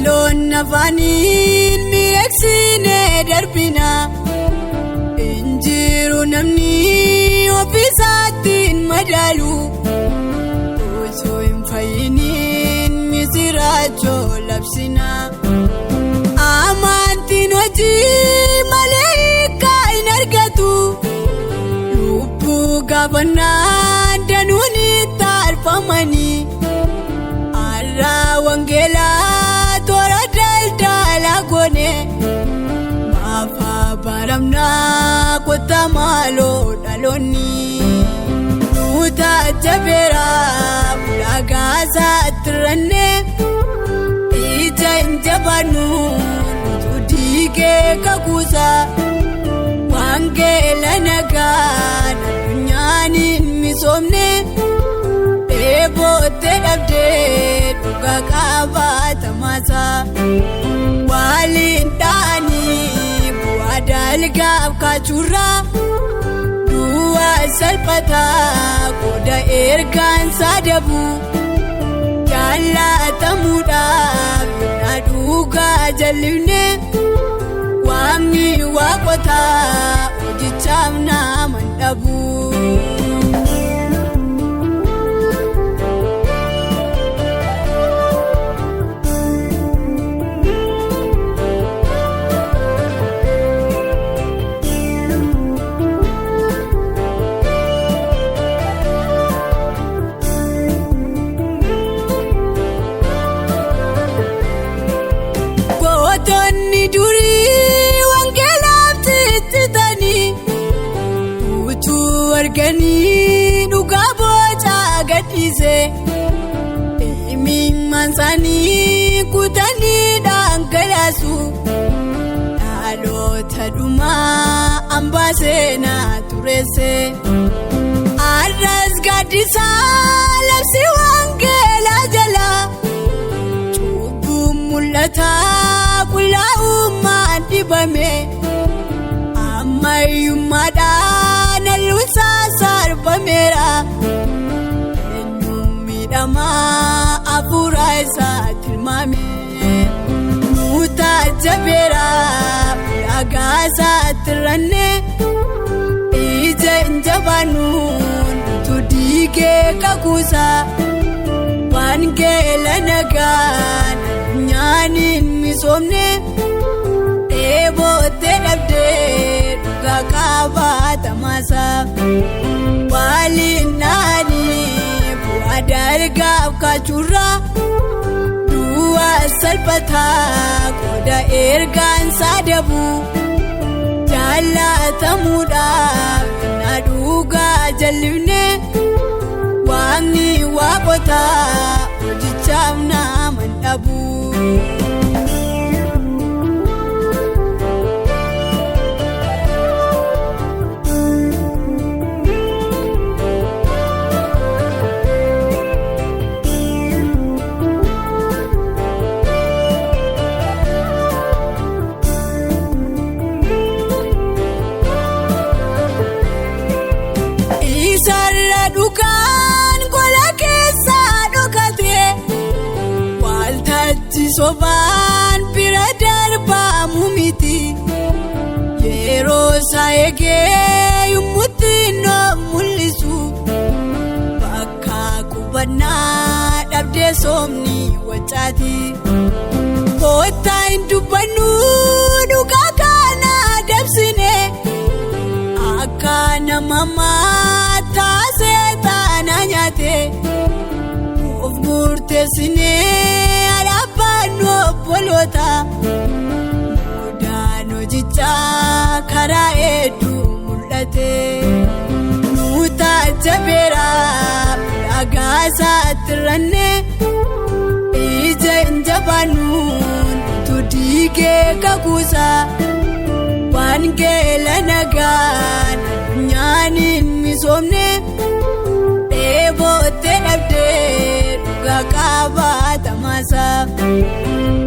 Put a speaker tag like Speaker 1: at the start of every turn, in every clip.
Speaker 1: Dhaloonni afaaniin miidhagsinee darbina. Injiru namni ofiisaatiin madaalu. Osoo hin fayyiniin misiraachoo labsina. Amantiin hojii malee hiikaa hin argatu. Lubbuu gaafannaa danuun itti arfamanii. Har'a wangeelaa toora daldalaa goone. Maafa baramnaa kottaa maaloo dhaloonni. Nuuta jabeera ulaagaa saatirannee. Ija hin jabaannu nutu diigee kakuusa. Wangeela nagaan addunyaan hin misoomne. Dheebottee dhabdee dhugaa qabaatamaasa. Waliin dhaanii bu'aa dalgaaf kaachuurraa. Du'aa salphataa qooda ergaan sadabu. Jaallatamuudhaaf yoona dhugaa jal'ifne. Waaqni waaqotaa hojichaaf nama hin dhabu. Gootonni durii wangeelaaf ciccitanii utuu arganii dhugaa boca gadhiise. Imimmaan isaanii kutanii dhangalaasu. Dhaloota dhumaa hambaa seenaa tureesse. Har'as gaaddisaa labsi wangeelaa jalaa. Cubbuun mul'ataa qullaa'ummaan dhibame. Ammayyummaadhaan halluunsaa sarbameera. Eenyuun miidhamaa hafuura isaa tilmaame. Nuuta jabeera ulaagaa saatirannee. Ija hin jabaannu nutu diigee kakuusa. Wangeela nagaan addunyaan hin misoomne. Dheebottee dhabdee dhugaa qabaatamaasa. Waliin dhaanii bu'aa dalgaaf kaachuurraa. Du'aa salphataa qooda ergaan sadabu. Jaallatamuudhaaf yoona dhugaa jal'ifne. Waaqni waaqotaa hojichaaf nama hin dhabu. Isarra dhugaan gola keessaa dhokate. Waltajjii sobaan bira darbaamu miti. Yeroo isaa eegee yommutti nu mul'isu. Bakka qubannaa dhabdee soomni wacaati. Kottaa hin dubbannu dhugaa kana dabsine. Akka nama mataa seexanaa nyaate. Of murteessinee alaabaan obboloota. Mudaan hojichaa karaa hedduu mul'ate. Nuuta jabeera ulaagaa saatirannee. Ija hin jabaannu nutu diigee kakuusa. Wangeela nagaan addunyaan hin misoomne. Dheebottee dhabdee dhugaa qabaatamaasa.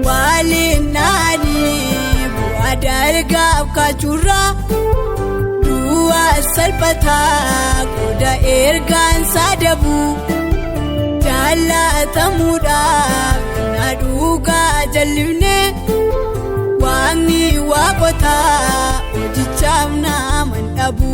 Speaker 1: Waliin dhaanii bu'aa dalgaaf kaachuurraa. Du'aa salphataa qooda ergaan sadabu. Jaallatamuudhaaf yoona dhugaa. Dhugaa jal'ifne waaqni waaqotaa hojichaaf naman dhabu.